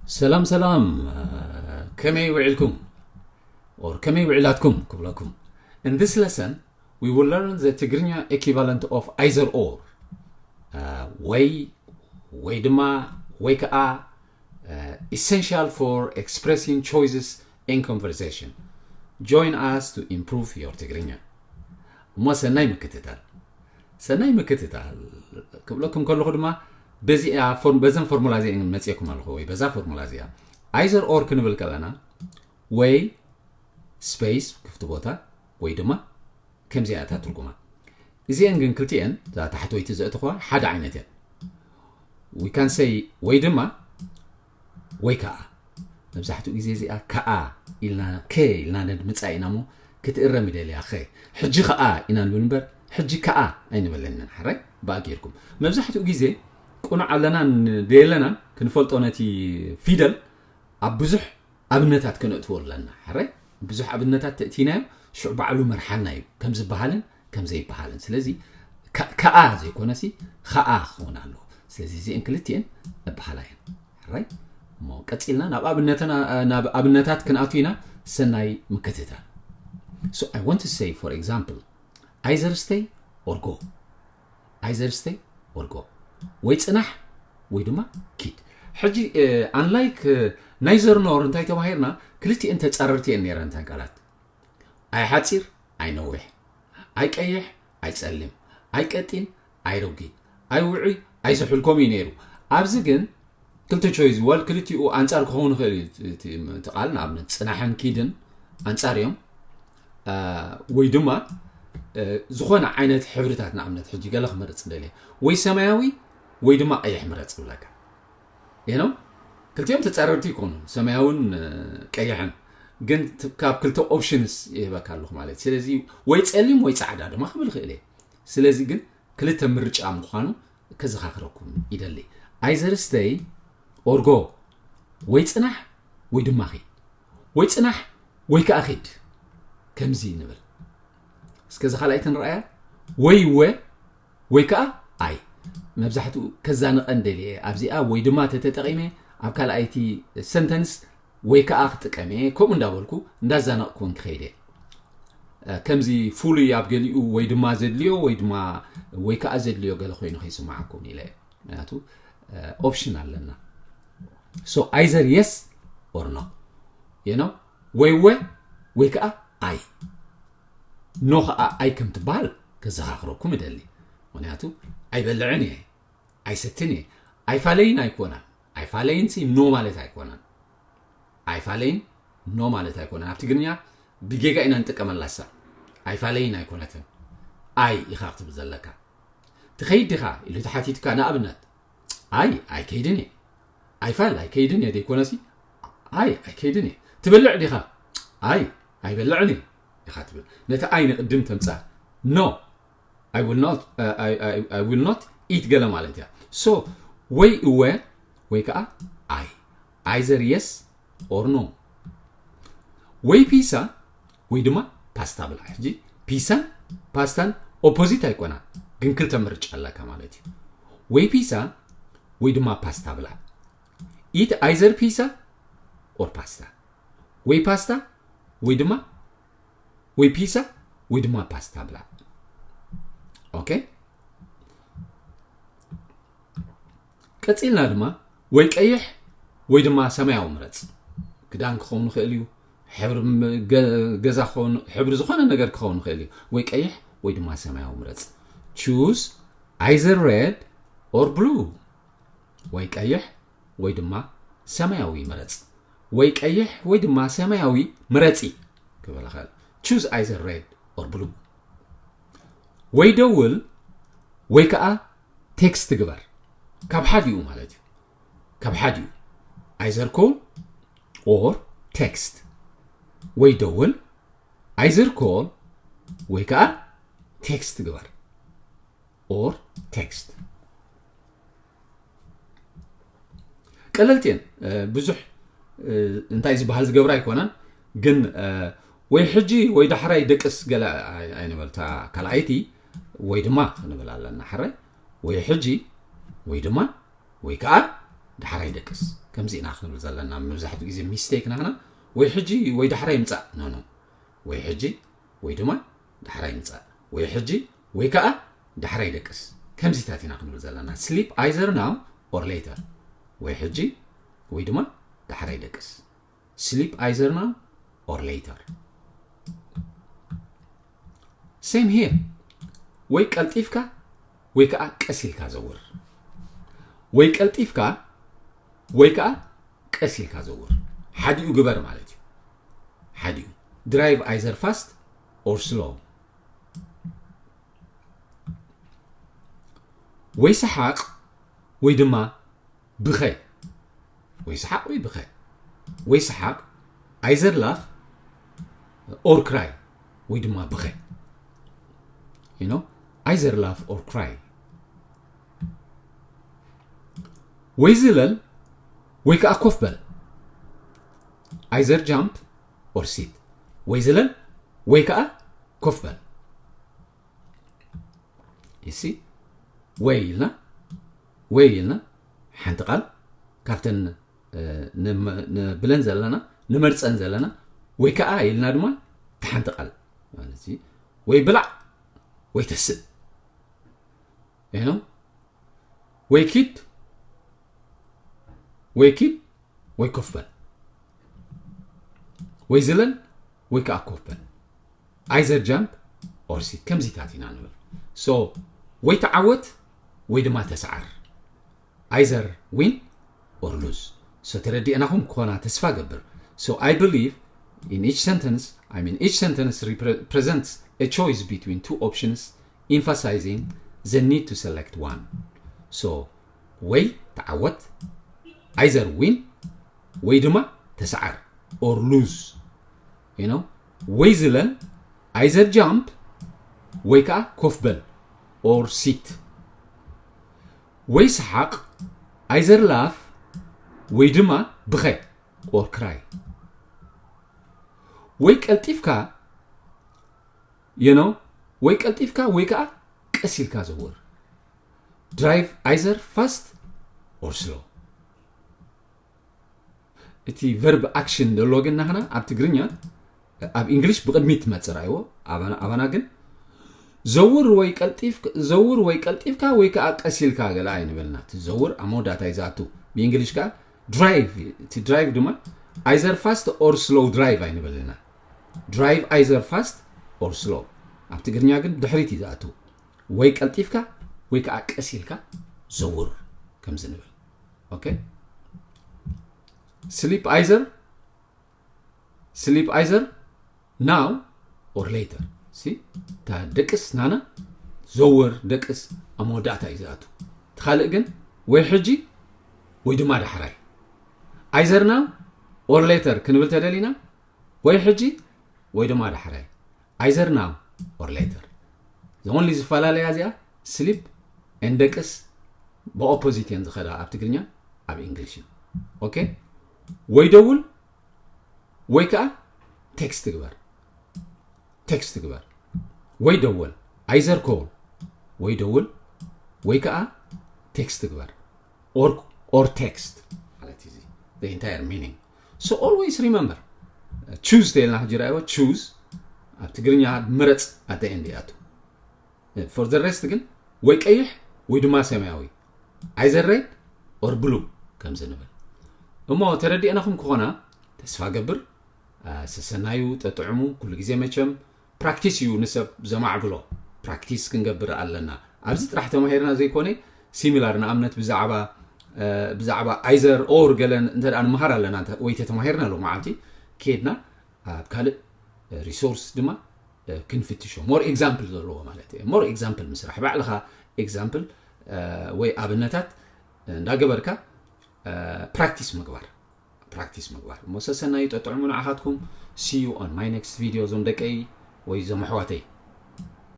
ሰላም ሰላም፣ ከመይ ውዒልኩም? Or ከመይ ውዒላትኩም ክብለኩም። In this lesson, we will learn the ትግርኛ equivalent of either or. ወይ ወይ ድማ ወይ ከዓ essential for expressing choices in conversation. Join us to improve your ትግርኛ. እሞ ሰናይ ምክትታል። ሰናይ ምክትታል ክብለኩም ከለኹ ድማ በዚኣ በዘን ፎርሙላ እዚአን መፅየኩም ኣለኹ ወይ በዛ ፎርሙላ እዚኣ። Either or ክንብል ከለና ወይ space ክፍቲ ቦታ ወይ ድማ ከምዚኣ እያ ትርጉማ። እዚአን ግን ክልቲአን እዛ ታሕተወይቲ ዘእተኽዋ ሓደ ዓይነት እየን። We can say ወይ ድማ ወይ ከዓ። መብዛሕትኡ ግዜ እዚኣ ከዓ ኢልና ከ ኢልና ነድምፃ ኢና እሞ ክትእረም ይደልያ። ከ ሕጂ ከዓ ኢና ንብል እምበር ሕጂ ከዓ ኣይንበለንን። ሕራይ ብኣ ጌርኩም መብዛሕትኡ ግዜ ቁኑዕ ኣለናን ደየለናን ክንፈልጦ ነቲ ፊደል ኣብ ብዙሕ ኣብነታት ከነእትዎ ኣለና። ሕራይ ብዙሕ ኣብነታት ተእቲናዮ ሽዑ ባዕሉ መርሓና እዩ ከም ዝበሃልን ከም ዘይበሃልን። ስለዚ ከ- ከኣ ዘይኮነሲ ከኣ ክኸውን ኣለዎ። ስለዚ እዚአን ክልቲአን እበሃላ እየን። ሕራይ እሞ ቀፂልና ናብ ኣብነትና ናብ ኣብነታት ክንኣቱ ኢና። ሰናይ ምክትታል። So I want to say, for example, either stay or go. Either stay or go. ወይ ፅናሕ ወይ ድማ ኪድ። ሕጂ unlike neither nor እንታይ ተባሂርና ክልቲአን ተፃረርቲ እየን ነይረን እተን ቃላት። ኣይ ሓፂር ኣይ ነዊሕ፣ ኣይ ቀይሕ ኣይ ፀሊም፣ ኣይ ቀጢን ኣይ ረጒድ፣ ኣይ ውዑይ ኣይ ዝሑል ከምኡ እዩ ነይሩ። ኣብዚ ግን ክልተ choice ወል ክልቲኡ ኣንፃር ክኸውን ይኽእል እዩ። እቲ- እቲ እቲ ቃል ንኣብነት ፅናሕን ኪድን ኣንፃር እዮም። አ፣ ወይ ድማ እ፣ ዝኾነ ዓይነት ሕብርታት ንኣብነት ሕጂ ገለ ክመርፅ ደልየ ወይ ሰማያዊ ወይ ድማ ቀይሕ ምረፅ ይብለካ። You know ክልቲኦም ተፃረርቲ ይኮኑ ሰማያውን እ፣ ቀይሕን ግን ት- ካብ ክልተ options ይህበካ ኣለኹ ማለት እዩ። ስለዚ ወይ ፀሊም ወይ ፃዕዳ ድማ ክብል ይኽእል እየ። ስለዚ ግን ክልተ ምርጫ ምዃኑ ከዘኻኽረኩም ይደሊ። Either stay or go ወይ ፅናሕ ወይ ድማ ኺድ ወይ ፅናሕ ወይ ከዓ ኺድ ከምዚ ንብል። እስከ እዚ ካልኣይቲ ንረኣያ። ወይ ወ ወይ ከዓ ኣይ። መብዛሕትኡ ከዛንቐን ደልየ ኣብዚኣ ወይ ድማ ተተጠቒመ ኣብ ካልኣይቲ sentence ወይ ከዓ ክጥቀም እየ። ከምኡ እንዳበልኩ እንዳዛነቕኩ እውን ክኸይድ እየ። ከምዚ ፍሉይ ኣብ ገሊኡ ወይ ድማ ዘድልዮ ወይ ድማ ወይ ከዓ ዘድልዮ ገለ ኮይኑ ከይስማዓኩም ኢለ እየ። ምክንያቱ option ኣለና። So either yes or no you know ወይ ወ ወይ ከዓ ኣይ። ኖ ከዓ ኣይ ከም ትበሃል ከዘኻኽረኩም እደሊ። ምክንያቱ ኣይበልዕን እየ ኣይሰትን እየ። ኣይፋለይን ኣይኮናን። ኣይፋለይን ሲ ኖ ማለት ኣይኮናን። ኣይፋለይን ኖ ማለት ኣይኮነን። ኣብ ትግርኛ ብጌጋ ኢና ንጥቀመላ እሳ። ኣይፋለይን ኣይኮነትን። ኣይ ኢኻ ክትብል ዘለካ። ትኸይድ ዲኻ ኢሉ ተሓቲትካ ንኣብነት ኣይ ኣይከይድን እየ። ኣይፋል ኣይከይድን እየ ደይኮነሲ ኣይ ኣይከይድን እየ። ትበልዕ ዲኻ ኣይ ኣይበልዕን እየ ኢኻ ትብል። ነቲ ኣይ ንቕድም ተምፃ no I will not I will not eat ገለ ማለት እያ። So ወይ እወ ወይ ከዓ ኣይ። Either yes or no። ወይ ፒሳ ወይ ድማ ፓስታ ብላ። ሕጂ ፒሳን ፓስታን opposite ኣይኮና ግን ክልተ ምርጫ ኣለካ ማለት እዩ። ወይ ፒሳ ወይ ድማ ፓስታ ብላ። Eat either pizza or pasta ወይ ፓስታ ወይ ድማ ወይ ፒሳ ወይ ድማ ፓስታ ብላ። ኦኬ ቀፂልና ድማ ወይ ቀይሕ ወይ ድማ ሰማያዊ ምረፅ። ክዳን ክኸውን ይኽእል እዩ። ሕብሪ ገዛ ክኸውን ሕብሪ ዝኾነ ነገር ክኸውን ይኽእል እዩ። ወይ ቀይሕ ወይ ድማ ሰማያዊ ምረፅ። Choose either red or blue ወይ ቀይሕ ወይ ድማ ሰማያዊ ምረፅ። ወይ ቀይሕ ወይ ድማ ሰማያዊ ምረፂ ክብል ይኽእል። Choose either red or blue ወይ ደውል ወይ ከዓ text ግበር። ካብ ሓዲኡ ማለት እዩ። ካብ ሓዲኡ either call or text ወይ ደውል either call ወይ ከዓ text ግበር or text። ቀለልቲ እየን። ብዙሕ እንታይ ዝበሃል ዝገብራ ኣይኮናን ግን ወይ ሕጂ ወይ ዳሕራይ ደቅስ ገለ ኣይንበልታ ካልኣይቲ ወይ ድማ ንብል ኣለና ሕራይ ወይ ሕጂ ወይ ድማ ወይ ከዓ ዳሕራይ ደቅስ። ከምዚ ኢና ክንብል ዘለና። መብዛሕትኡ ግዜ ሚስቴክ ናህና ወይ ሕጂ ወይ ዳሕራይ ምጻእ። ኖ፣ ኖ። ወይ ሕጂ ወይ ድማ ዳሕራይ ምጻእ። ወይ ሕጂ ወይ ከኣ ዳሕራይ ደቅስ። ከምዚታት ኢና ክንብል ዘለና። Sleep either now or later። ወይ ሕጂ ወይ ድማ ዳሕራይ ደቅስ። Sleep either now or later። Same here። ወይ ቀልጢፍካ ወይ ከኣ ቀስ ኢልካ ዘውር። ወይ ቀልጢፍካ ወይ ከኣ ቀስ ኢልካ ዘውር። ሓዲኡ ግበር ማለት እዩ። ሓዲኡ። Drive either fast or slow። ወይ ሰሓቕ ወይ ድማ ብኸ። ወይ ሰሓቕ ወይ ብኸ። ወይ ሰሓቕ፣ either laugh or cry፣ ወይ ድማ ብኸ። You know, either laugh or cry። ወይ ዝለል ወይ ከኣ ኮፍ በል። Either jump or sit። ወይ ዝለል ወይ ከኣ ኮፍ በል። You see? ወይ ኢልና፣ ወይ ኢልና ሓንቲ ቃል ካብተን፣ እ፣ ንም-፣ ንብለን ዘለና፣ ንመርጸን ዘለና፣ ወይ ከኣ ኢልና ድማ እታ ሓንቲ ቃል ማለት እዩ። ወይ ብላዕ ወይ ተስእ። You know? ወይ ኪድ፣ ወይ ኪድ፣ ወይ ኮፍ በል። ወይ ዝለል ወይ ከኣ ኮፍ በል። Either jump or sit። ከምዚታት ኢና ንብል። So ወይ ተዓወት ወይ ድማ ተሰዓር። Either win or lose። So ተረዲእናኹም ክኾና ተስፋ ገብር። So I believe in each sentence, I mean, each sentence repre-, presents a choice between two options, emphasizing the need to select one. So ወይ ተዓወት፣ either win ወይ ድማ ተሰዓር or lose። You know? ወይ ዝለል፣ either jump ወይ ከኣ ኮፍ በል or sit። ወይ ሰሓቕ፣ either laugh ወይ ድማ ብኸ or cry። ወይ ቀልጢፍካ፣ you know፣ ወይ ቀልጢፍካ ወይ ከኣ ቀስ ኢልካ ዘውር። Drive either fast or slow። እቲ verb action ዘሎ ግን ናህና ኣብ ትግርኛ፣ ኣብ እንግሊሽ ብቕድሚት ትመጽእ ራእይዎ። ኣባና፣ ኣባና ግን ዘውር ወይ ቀልጢፍ-፣ ዘውር ወይ ቀልጢፍካ ወይ ከኣ ቀስ ኢልካ ገለ ኣይንበልና። እቲ ዘውር ኣብ መወዳእታ እዩ ዝኣቱ። ብእንግሊሽ ከኣ drive፣ እቲ drive ድማ either fast or slow drive ኣይንበልና። Drive either fast or slow። ኣብ ትግርኛ ግን ድሕሪት እዩ ዝኣቱ። ወይ ቀልጢፍካ ወይ ከኣ ቀስ ኢልካ ዘውር ከምዚ ንብል። ኦኬ? Sleep either፣ sleep either now or later። ሲ፣ እታ ደቅስ ናና ዘውር፣ ደቅስ ኣብ መወዳእታ እዩ ዝኣቱ። እቲ ካልእ ግን ወይ ሕጂ ወይ ድማ ዳሕራይ። Either now or later ክንብል ተደሊና ወይ ሕጂ ወይ ድማ ዳሕራይ። Either now or later። The only ዝፈላለያ እዚኣ sleep and ደቅስ ብኦፖዚት እየን ዝኸዳ ኣብ ትግርኛ ኣብ እንግሊሽን። ኦኬ? ወይ ደውል ወይ ከኣ ቴክስት ግበር። ቴክስት ግበር ወይ ደውል። Either call ወይ ደውል ወይ ከኣ ቴክስት ግበር። Or፣ or text ማለት እዩ። The entire meaning። So always remember፣ choose ተይልና ሕጂ ራእይዎ፣ choose ኣብ ትግርኛ ምረጽ at the end ይኣቱ። For the rest ግን ወይ ቀይሕ ወይ ድማ ሰማያዊ፣ either red or blue ከምዚ ንብል። እሞ ተረዲእናኹም ክኾና ተስፋ ገብር። አ፣ ሰሰናዩ፣ ጠጥዕሙ። ኩሉ ግዜ መቸም ፕራክቲስ እዩ ንሰብ ዘማዕብሎ። ፕራክቲስ ክንገብር ኣለና። ኣብዚ ጥራሕ ተማሂርና ዘይኮነ፣ ሲሚላር ንኣብነት ብዛዕባ፣ እ፣ ብዛዕባ either or ገለን እንተ ደኣ ንምሃር ኣለና፣ እንተ-፣ ወይ ተተማሂርና ሎ መዓልቲ፣ ከድና ኣብ ካልእ ሪሶርስ ድማ፣ እ፣ ክንፍትሾ። ሞር ኤግዛምፕል ዘለዎ ማለት እዩ። ሞር ኤግዛምፕል ምስራሕ። ባዕልኻ ኤግዛምፕል፣ እ፣ ወይ ኣብነታት እንዳገበርካ፣ እ፣ ፕራክቲስ ምግባር። ፕራክቲስ ምግባር። እሞ ሰሰናዩ፣ ጠጥዕሙ ንዓኻትኩም። See you on my next video፣ እዞም ደቀይ ወይ እዞም ኣሕዋተይ።